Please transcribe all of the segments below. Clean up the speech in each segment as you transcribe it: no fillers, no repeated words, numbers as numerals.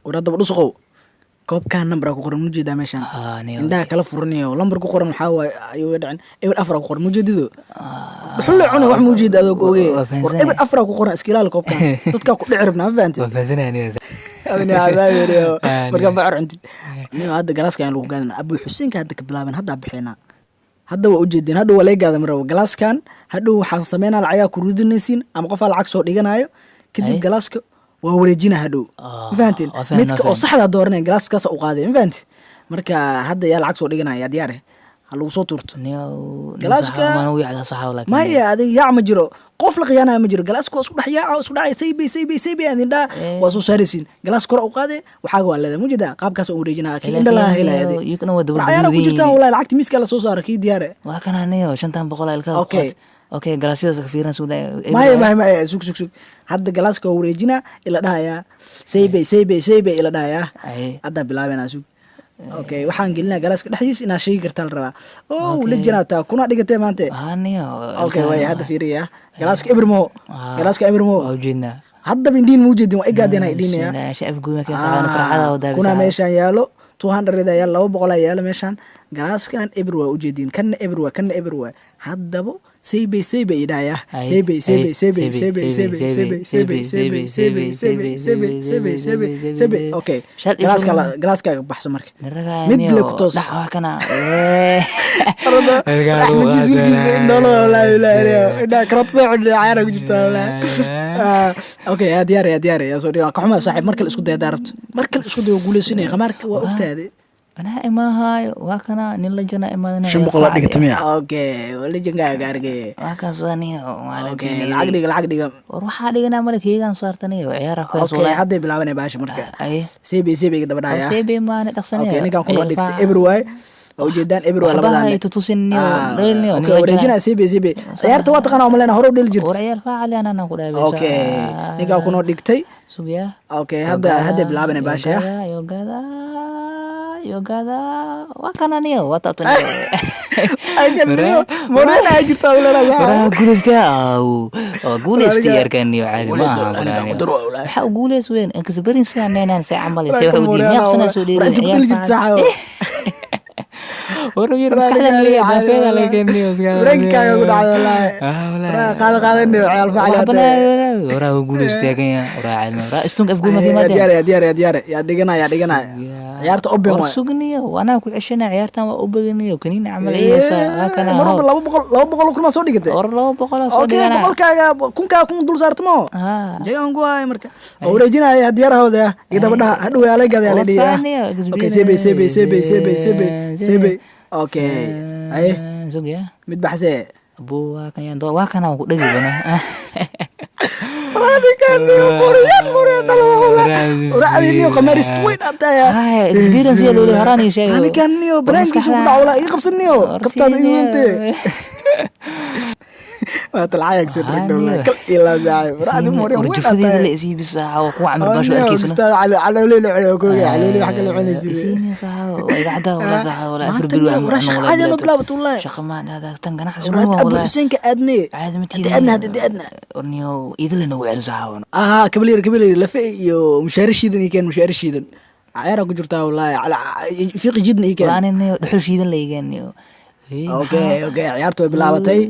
War haddaba dhusuqow, koobkan number ku qoran mujeedaa meeshaan? Haa, niyo. Indhaha kala furanayo, lambar ku qoran waxaa waaye ayuu iga dhicin. 0-4 ku qoran mujeedido, dhuxul cune wax mujeeda adoo oge. Waa War fahansanay. 0-4 ku qoran, iska ilaali koobkan, dadkaa ku dhici rabnaa, ma fahantid? Waa fahansanaya niyo. Adina cadaabeeniyo. Ah, markaa niyo. Bacor cuntid niyo. Hadda galaaska ayaan lagu gaadana Abu Xuseenka hadda ka bilaaben, haddaa bixinaa, hadda waa ujeedin, hadhow waa laga gaada marabo galaaskan. Hadhow waxaan sameynaa lacagaa ku ridinaysiin ama qofaa lacag soo dhiganayo kadib. Ay. Galaaska waa wareejina hadhow. Ah, ma fahanteen? Waa faham, midka waa oo faham. Saxdaa dooranaya galaaskaasa u qaaday, ma fahanti? Marka hadda yaa lacag soo dhiganaya? Yaa diyaare? Ha lagu soo tuurto. Niyo. Galaaska- Mana u yacdaa saxaw laakiin. Maya, adiga yaac ma jiro, qof la khiyaanaya ma jiro. Galaaska waa isku dhex yaaca, isku dhacay, saybay saybay saybay aan idin dhaa. Eh. Waa soo saaraysiin, galaaska kore u qaade, waxaaga waa leedahay mujida qaabkaas aan wareejinaa kii Laakiin indha laha helaya. niyo, iyaguna waa daba Cayaara ku gaduudan jirtaan yihiin. Wallahi lacagta miiska la soo saaro kii diyaare. Waa kana niyo, 500 ilkaha ku Okay. qaat. Okay, galaasyadaas ka fiirin suu dhahay. Maya maya maya, sug sug sug. Hadda galaaska waa wareejinaa, ila dhahayaa saybay saybay saybay, ila dhahayaa. Ay. Haddaan bilaabenaa, sug. Okay, waxaan gelinaa galaaska dhexdiisa, inaad sheegi kartaa la rabaa. Oh. Okay. Lejinaa taa kuna dhigatee maante. Haa niyo. Okay, way hadda fiiriya galaaska 0 mo. Ah. Galaaska 0 mo. Waa ujeednaa. Haddaba indhiin ma ujeedin, waa igaadeen idhiinaya. Shacab guuma ka saxaana sarxada oo daabisa. Kuna meeshaan yaalo 200 yaalo, 200 yaalo meeshaan. Galaaskan 0 waa ujeedin, kanna 0 waa, kanna 0 waa. Haddaba saybay saybay idhahaya. Ay, saybay saybay ay, saybay saybay saybay, saybay saybay saybay, saybay saybay saybay, saybay saybay saybay, saybay saybay, saybay saybay. Okay. Shal iyo Galaaska toban. Galaaska baxso marka. Niraga Mid niyo, le ku toos. Dhac waa kana. Axmedkiis wiilkiisa indholo, wallaahi ilaahi, indhaha karoot soo cunay, cayaara ku jirtaa wallaahi. Ah, okay, yaa diyaar, yaa diyaar, yaa soo dhiga. Ka xumaa saaxiib, mar kale isku day haddaa rabto, mar kale isku day, waa guuleysanaya khamaarka, waa ogtaade. Anaa imaahayo, waa kana nin la jana imaadana. 500 la dhigata miya? Okay, lejangaa gaarge. Waa kaas waa niyo. Okay, lacag dhiga, lacag dhiga. War waxaa dhiganaa male, keegaan saartaniyo ciyaara ku Okay, hadday bilaabanay baasha marka. Ay. Saybay saybay daba dhahaya. Seebe maane dhaqsanaya. Okay, ninkan kuna dhigta 0 waay, waa ujeedaan 0 waa Waxba labadan. ha itutusin niyo, dheel niyo, Okay, nin la wareejinaa saybay saybay. Ciyaarta waa taqaanaa umaleyna, hore u dheli War jirta. ciyaar faacali anana ku dhahay. Okay, ninkan kunoo dhigtay. Sugya. Okay, hadda hadday bilaabanay baasha. Yogada yogada, waa kana niyo, waa taabtan. Morena ay jirtaa uleedahay. Waraha guuleystay aw oo guuleystay yarkan niyo, caadi ma Guuleysta, aha. aniga Niyo. qadar waa walahi. Waxaa u guuleys weyn inkasbarin sidaan neenaan say camal say wax u diin miyaaqsana soo War inta ku dheli jirta saaxiib. War yar maskaxdan leeyahay daafeeda la keenniyo. Brankaaga ku dhacday wallaahi. Waraa qaada qaadanayo ciyaal facali hadda. Waraa u guuleystay kan waraa caadi ma waraa istung afguuma Yaa timaadeen. diyaar, yaa diyaar, yaa diyaar, yaa dhiganaya, yaa dhiganaya. Ciyaarta open War waay. Sugniyo, anaa ku ceshana ciyaartan, waa u badaniyo kaniin camal iyasa waa kana. Mar walba 200, 200 kun maa soo dhigatay? War 200 soo Okay, dhigana. Boqolkaaga kunkaa kun dul saartamo. Haa. Jagaan ku waay marka. Oo wareejinaya diyaarahooda ah. Iga daba dhaha hadhow yaa la gaday la dhigaa. Warsaaniyo. Okay, saybay saybay saybay saybay saybay saybay. Okay. Ay, Sugya. Mid baxsee. Abu waa kan yaan waa kana ku dhagi bana. Hay, experience yaa loo horaan ii sheegay. Aniganiyo baraankiisa ku dhac walaa iga qabsaniyo kabtaada igu wente waa talcaayag soo dhigno walaa kal ilaa saaxiib war adi mooryan weyn aad Warjufadeeda la tahay. isii bisaaxa waa kuwa camar baasho arkeysan. Ustaad cali calooley la cuno kooga calooley wax kala cunaysid. Isiin saxa waa iga cadaa walaa saxa walaa afar Maanta bil niyo, waraa shaqa caadi loo bilaabato wallaahi. Shaqa ma dhahdaa tan ganacsi Waraad waa Abu walaa. Xuseenka aadne. Caadi ma Hadda aadna, hadda aadna. Warniyo idila nagu celi saxa. Aha, kabalyar kabalyar lafe iyo mushaar shiidan iyo keen mushaar shiidan ciyaara ku jirtaa wallaahi cala fiqi jidna iyo keen. Walaani niyo dhuxul shiidan la igeen niyo. Okay, ciyaartu way bilaabatay.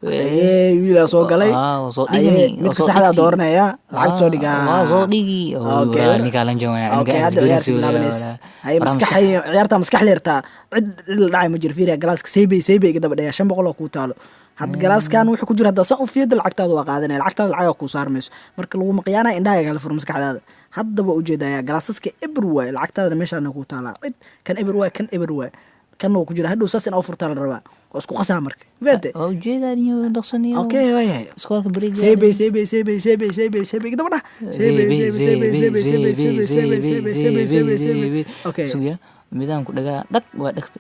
Ee, wiilaa soo galay. Ah, waa soo Aye, dhigani, waa midka soo saxdaa dhigti. dooranaya lacag soo dhigaa. Waa soo dhigi. Okay. Ninkaa lan jawaya. Okay, hadda ciyaarta bilaabanaysa. Haye, maskax ciyaarta maskax leertaa, cid cid la dhacay ma jiro. Fiiriya galaaska saybay saybay iga daba dhaya, 500 oo kuu taalo. Had galaaskan wuxuu ku jira haddaa san u fiido, lacagtaada waa qaadanaya, lacagtaada lacagaa kuu saarmayso. Marka lagu maqyaanaya indhaha kala fur maskaxdaada. Haddaba ujeedaya galaasaska 0 waay, lacagtaadana meeshaana kuu taalaa. Cid kan 0 waay, kan 0 waay, kanna wuu ku jira. Hadhow saas in u furtaa la rabaa, waa isku qasaa marka fete. Waa ujeedaa niyo dhaqsaniyo. Okay, waayahay. Iskoolka break. Saybay saybay saybay saybay saybay saybay iga daba dhah, saybay saybay saybay saybay saybay saybay saybay saybay saybay saybay saybay. Okay. Sugya midaan ku dhagaa dhag waa dhagta.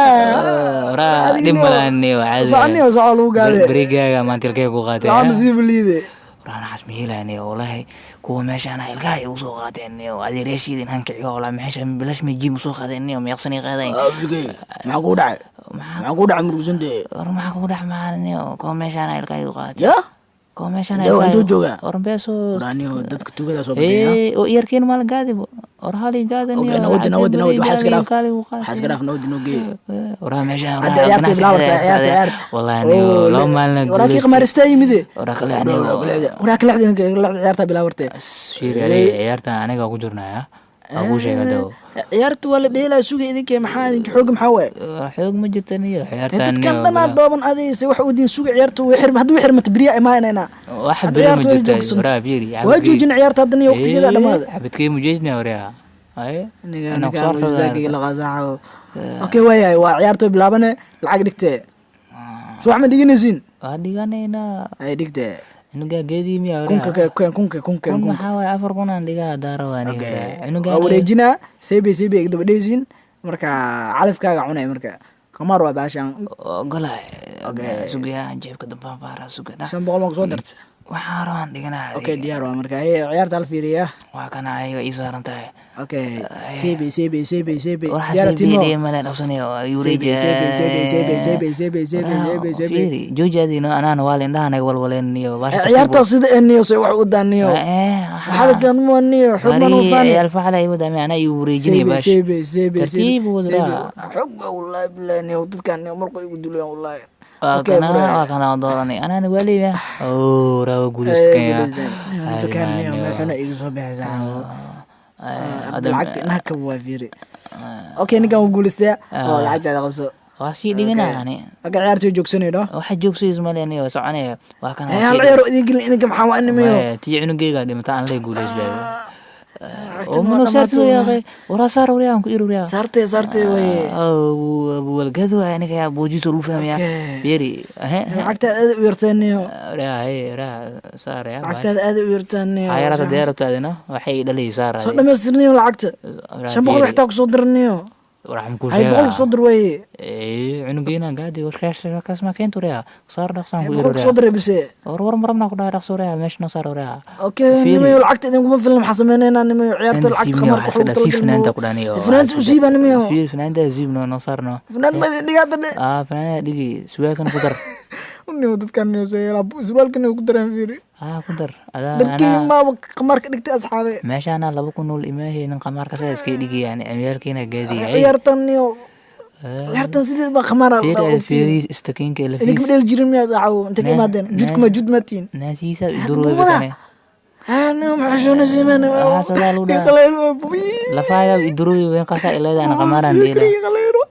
Waraa dhib malaan niyo caadi. Soconniyo, soco lagu gaade. Breakgaaga maanta ilkay ku qaatay. Lacagta sii buliide. Waraa naxas ma helaaniyo wallaahi, kuwa meeshaan ilkaha igu soo qaateen niyo, adeeryaashiida inaan kiciyo wallaahi meesha bilash ma jiim soo qaadeen niyo, meeqsanay qaadayn. Maxaa kugu dhacay? Maxaa kugu dhacay, murugsan dee? War maxaa kugu dhex maaniyo, kuwa meeshaan ilkaha igu qaatay. Ya. Koo meeshaan Intuu joogaa? War beeso. Waraaniyo dadka tuugada soo badaya. Ee, oo iyarkeen maalin gaadibo. War hali gaadaniyo. Okay, nawadi nawadi nawadi, waxaa iska dhaaf, waxaa iska dhaaf, nawadi noo geey. Waraa meeshaan. Hadda ciyaartay bilaabartaa, ciyaarta ciyaar. Wallahi niyo laba maalin. Waraakii qamaarista yimide. Waraa kale anigo. Waraa kale ciyaarta bilaabartee. Fiiri adiga, ciyaartan aniga ku jirnaya. Waa kuu sheegay hadda. Ciyaarta waa la dheelaya, suga idinka, maxaa idinka xooga, maxaa waaye? Xoog ma jirta niyo ciyaartan. Dadkan dhanaa dhooban adayse wax udiin suga, ciyaarta way xirma, hadduu xirmata beriya imaanayna. Wax Hadda beri ma ciyaarta way jirta. joogsan. Waraa fiiri. Waa joojin ciyaarta hadda niyo waqtigeeda dhamaada. Xabadkee mujeedna waraa. Ay. Aniga Inaan aniga ku soo musaagiga la qaasaxo. Okay, waayahay, waa ciyaarta way bilaabane, lacag dhigtee. Soo wax ma dhiganaysiin? Waa dhiganaynaa. Ay dhigtee. Cunugaa geedii miyaa waraa? Kunka kunka kunka Kun kunka. maxaa waaye, 4,000 aan dhigaa daaro waa aniga. Cunugaa waa wareejinaa, seebey seebey iga daba dhehaysiin, marka calafkaaga cunay, marka qamaar waa baashaan. Ogolahay. Okay. Sugayaa jeebka dambaan baaraa suga. 500 baan kusoo darta. Waxaan rabaan dhiganaa. Okay, diyaar waa marka. Haye, ciyaarta hal fiiriya. Waa kana ayaga ii saaran tahay. Okay, seebey seebey seebey seebey. Waxa Diyaar CBD timo. male dhaqsanayo Seebey seebey seebey seebey seebey seebey seebey seebey seebey. Fiiri joojaadiino anaana waa indhaha naga walwaleeniyo baasha. Ciyaarta sida eniyo se wax u daaniyo. Waxaa kan niyo xog man u faani. Ciyaal faxla igu dame anaa igu wareejinaya seebey baasha. Seebey seebey. Tartiib u wadaa. Xog baa wallahi billahi niyo dadkan niyo markuu igu dulayaan wallahi. Waa Okay, kana bro. waa kana dooranay anaana waa leeyahay oo rawa guuleystkaya. Dadkan niyo meel xuna igu soo bixaysaa. Lacagta inaha kaba waa fiiri. Okay, ninkan wuu guuleystaya oo lacagtaada qabso. Waa sii dhiganaa ani. Okay, ciyaarta way joogsanayno. Waxa joogsays male aniga waa soconaya waa kana. Hal ciyaar oo idin gelin idinka, maxaa waa animayo? Tii cunugeyga dhimata aan lay guuleystay. Lacagta oo ma mano saarto dhamaato. Yaaqay waraa saar waryaa aan ku iri waryaa. Saartee saartee waye. Walgadu aniga yaa boojiso lagu fahmaya. Okay. Fiiri. Lacagtaada aad u yartaaniyo. Waryaa hay waryaa saar yaa. Lacagtaada aad u yartaaniyo. Xayarada deerabta adina waxay dhalay saar. Soo dhamaystirniyo lacagta. 500 xitaa kusoo diraniyo. Waxaan ku Hay 100 sheegaa. kusoo dir waye. Ee, cunugeyna gaadi warkaas kaas ma keento waryaa saar dhaqsaan ku iri 100 kusoo waryaa. diray bise. War war marabna ku dhaha dhaqso waryaa meesha noo saar waryaa. Okay, Fiiri. nimayo lacagta idinkuma filna, maxaa sameynaynaa nimayo? Ciyaarta lacagta qamaarka waxaa iska waxaa dhaf sii finaanta ku dhaniyo. Finaanta u siiba nimayo. Fiiri finaanta siibno noo saarno. Finaant ma idin dhigaa hadda. Ah, finaanta dhigi, suwaalkan ku dar. Niyo dadkan niyo seelaa surwaalkan ku dareen fiiri. Ah, ku dar. Adaa Dharkii anaa maaba qamaarka dhigtay asxaabe. Meeshaana 2,000 nool imaahaynin qamaarka saa iska dhigayaan ciyaalkiina gaadiga. Ciyaartan niyo ciyaartan sideed baa qamaar. Fiiri fiiri istakiinka Idinka ma lafiis. dheli jirin miyaa saaxawo? Inta ka imaadeen judkuma jud maatiin. Naasiisa Buumada. idurooda. Niyo maxaa siimeen? Ah, sadaa lagu dhahaa. Lafaaga idurooyo weyn qasa ileeda ana qamaaraan dheela. Qaleero.